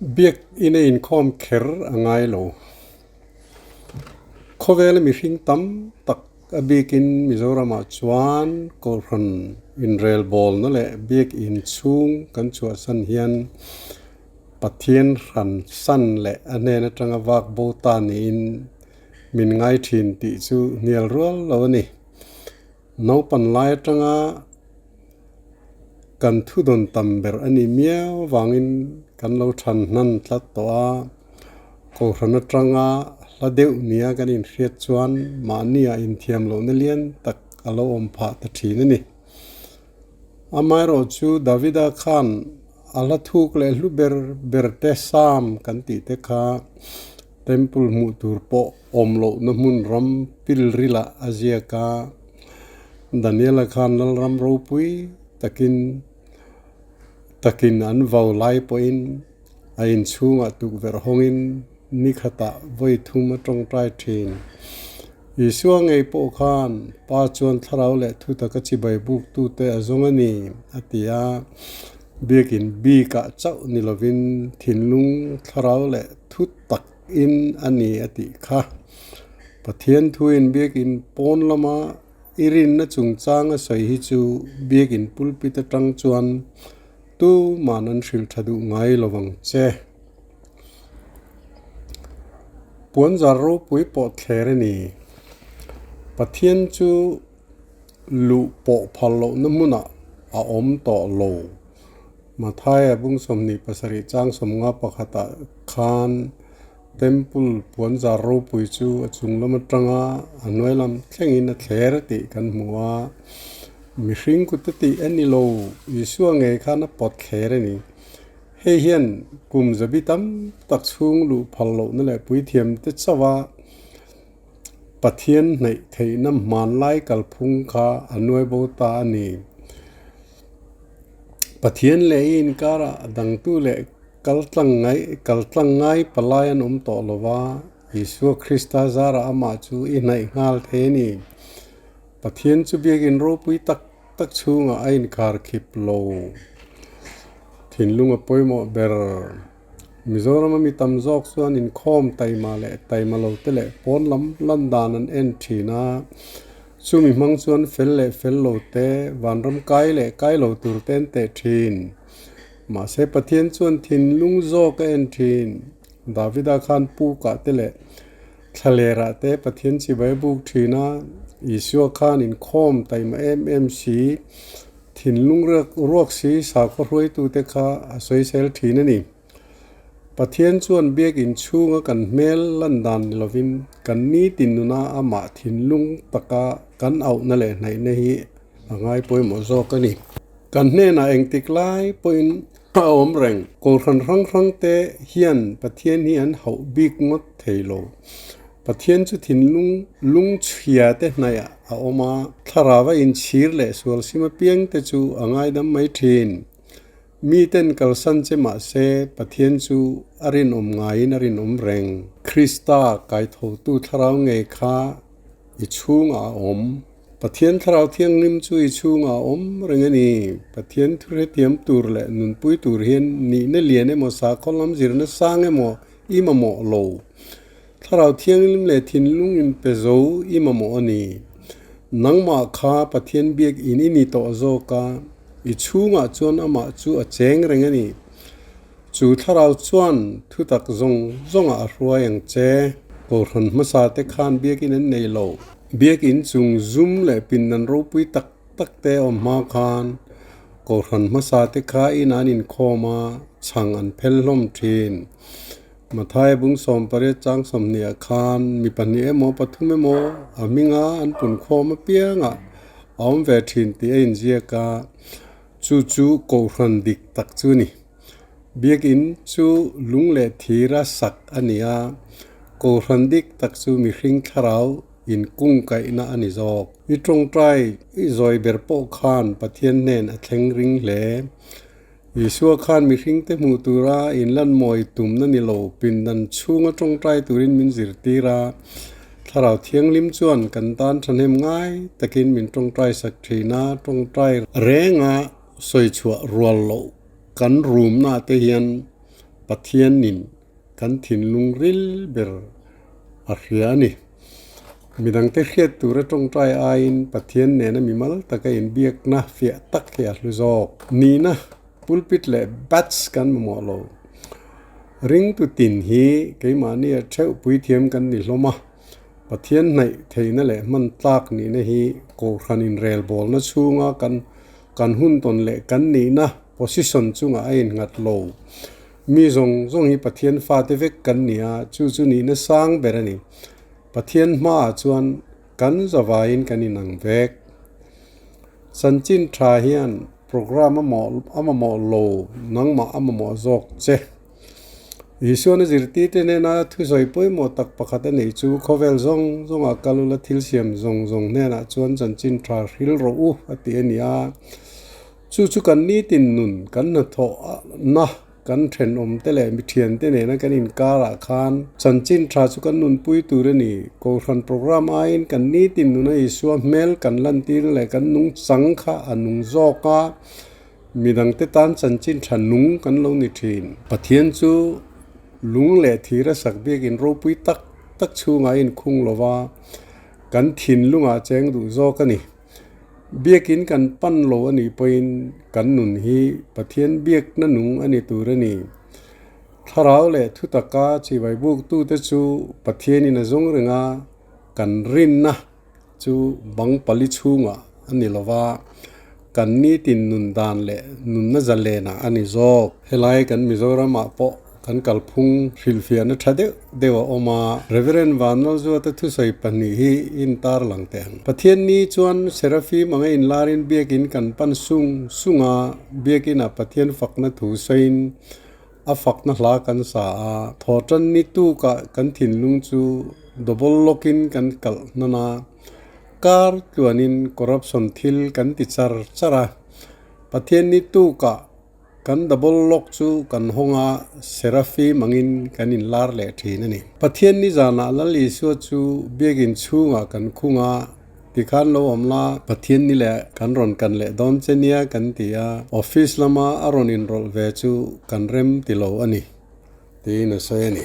Biakinn a inkhawm kher a ngai lo. Khawvela mihring tam tak a bikin Mizoramah chuan Kohhran inrelbawlna leh biakinn chhung kan chhuahsan hian Pathian hran san leh a hnen atanga vak bo ta niin min ngai thin tih chu hnial rual lo a ni. Naupan lai atanga kan thudawn tam ber a nih miau vangin kan lo than hnan tlat tawh a, Kohhran atanga hla deuh nia kan inhriat chuan mahnia inthiam lohna lian tak a lo awm phah ta thin a ni. Amaherawhchu Davida khan a hla thuk leh hlu ber ber te Psalm kan tih te kha Temple hmuh tur pawh awm lohna hmun ram pilrilah a ziak a, Daniela khan Lalram ropui takin takin an vau lai pawhin a inchhungah tukverh hawngin ni khatah vawi thum a tawngtai thin. Isua ngei pawh khan Pa chuan thlarau leh thu taka chibai buktute a zawng a ni, a ti a. Biakin bikah chauh ni lovin thinlung thlarau leh thu tak in a ni a tih kha. Pathian thuin biakin pawn lama i rinna chungchang a sawi hi chu biakin pulpit atang chuan tuman an hrilh tha duh ngai lo vang che. Puanzar ropui pawh thler a ni. Pathian chu luh pawh phal lohna hmunah a awm tawh lo. Mathaia bung 27 chang 50 pakhatah khan Temple puanzar ropui chu a chung lam atanga a hnuai lam thlengin a thler tih kan hmu a. Mihring kut a tih a ni lo, Isua ngei khan a pawt thler a ni. Hei hian kum zabi tam tak chhung luh phal lohna leh puithiam te chauha Pathian hnaih theihna hmanlai kalphung kha a nuai bo ta a ni. Pathian leh i inkarah dangtu leh kaltlang ngai kaltlang ngai palai an awm tawh lo va, Isua Krista zarah amah chu i hnaih nghal thei a ni. Pathian chu biakin ropui tak tak chhungah a inkar khip lo. Thinlung a pawimawh ber. Mizorama mi tam zawk chuan inkhawm taima leh taima lo te leh pawn lam lan dan an en thin a, chumi hmang chuan fel leh fel lo te, vanram kai leh kai lo tur te an teh thin. Mahse Pathian chuan thinlung zawk a en thin. Davida khan pukah te leh thlalerah te Pathian chibai a buk thin a, Isua khan inkhawm taima em em si. Thinlung ruak si sakhaw hruaitute kha a sawisel thin a ni. Pathian chuan biakin chhunga kan hmel lan dan ni lovin kan nitin nuna amah thinlung taka kan auhna leh hnaihna hi a ngai pawimawh zawk a ni. Kan hnenah engtik lai pawhin a awm reng. Kohhran hrang hrangte hian Pathian hi an hauh bik ngawt thei lo. Pathian chu thinlung lungchhia te hnaih a awm a, thlarau a inchhir leh sual sim apiang te chu a ngaidam mai thin. Miten kalsan che mah se Pathian chu a rinawm ngaiin a rinawm reng. Krista kaithotu thlarau ngei kha i chhungah a awm. Pathian thlarau thianghlim chu i chhungah a awm reng a ni. Pathian thu hrethiam tur leh nunpui tur hian nihna lian emaw sakhaw lam zirna sang emaw i mamawh lo. Thlarau thianghlim leh thinlung in pe zo i mamawh a ni. Nangmah kha Pathian biak in i ni tawh zawk a, i chhungah chuan amah chu a cheng reng a ni. Chu thlarau chuan thutak zawng zawngah a hruai ang che. Kohhran hmasa te khan biakin an nei lo. Biakin chung zum leh pindan ropui tak tak te awm hma khan Kohhran hmasa te kha in an inkhawm a, chhang an phel hlawm thin. Mathaia bung 18 chang 20 ah khan mi pahnih emaw pathum emaw a hminga an pun khawm apiangah a awm ve thin tih a inziak a, chu chu Kohhran dik tak chu a ni. Biakin chu lung leh thira sak a ni a, Kohhran dik tak chu mihring thlarau inkungkaihna a ni zawk. I tawngtai i zawi ber pawh khan Pathian hnen a thleng ring hle. Isua khan mihringte hmuh tura inlanmawi tumna ni lo pindan chhunga tawngtai turin min zirtir a, Thlarau Thianghlim chuan kan tan thahnem ngai takin min tawngtai sak thin a, tawngtai renga sawichhuah rual loh kan rumna te hian. Pathianin kan thinlung ril ber a hria a ni. Midangte hriat tura tawngtai aiin Pathian nena mimal taka inbiakna fiah tak hi a hlu zawk. Nihna, pulpit leh bats kan mamawh lo. Ringtu tin hi keimahni a theuh puithiam kan ni hlawm a. Pathian hnaih theihna leh hman tlak nihna hi Kohhran inrelbawlna chhunga kan kan hun tawn leh kan nihna position chungah a innghat lo. Mi zawng zawng hi Pathian fate vek kan ni a, chu chu nihna sang ber a ni. Pathian hmaah chuan kan zavaiin kan inang vek. Chanchin tha hian program a mamawh lo, nangmah a mamawh zawk che. Isuan a zirtirte hnena thusawi pawimawh tak pakhat a neih chu khawvel zawng zawnga kal ula thil siam zawng zawng hnenah chuan chanchin tha hril rawh u a ti a ni a. Chu chu kan nitin nun, kan hnathawhna, kan thenawmte leh mithiante nena kan inkarah khan chanchin tha chu kan nunpui tur a ni. Kohhran program aiin kan nitin nuna Isua hmel kan lantirna leh kan nungchang kha a nung zawk a. Midangte tan chanchin tha nung kan lo ni thin. Pathian chu lung leh thir a sak biakin ropui tak tak chhungah a inkhung lo va, kan thinlungah cheng duh zawk a ni. Biakin kan pan lo a nih pawhin kan nun hi Pathian biakna nung a ni tur a ni. Thlarau leh thutaka chibai buktute chu Pathianin a zawng reng a, kan rinna chu bang pali chhungah a ni lo va, kan nitin nun dan leh nunna zalenah a ni zawk. Helai kan Mizoramah pawh kan kalphung hrilhfiahna tha deuh deuh a awm a, Reverend Vanlalzuata thusawi pahnih hi intar lang teh ang. Pathian ni chuan Seraphim anga inlarin biakin kan pan sung sung a, biakinah Pathian fakna thu sawiin A fakna hla kan sa a, thawhtan ni tukah kan thinlung chu double lock-in kan kalh hnan a, kar tluanin corruption thil kan ti char char a. Pathian ni tukah kan double lock chu kan hawng a, Serafim angin kan inlar leh thin a ni. Pathian ni zanah Lal Isua chu biakin chhungah kan khung a, Tikhan lo awm la, Pathian ni leh kan rawn kan leh dawn che nia kan ti a, office lama a rawn inrawlh ve chu kan rem ti lo a ni, tiin a sawi a ni.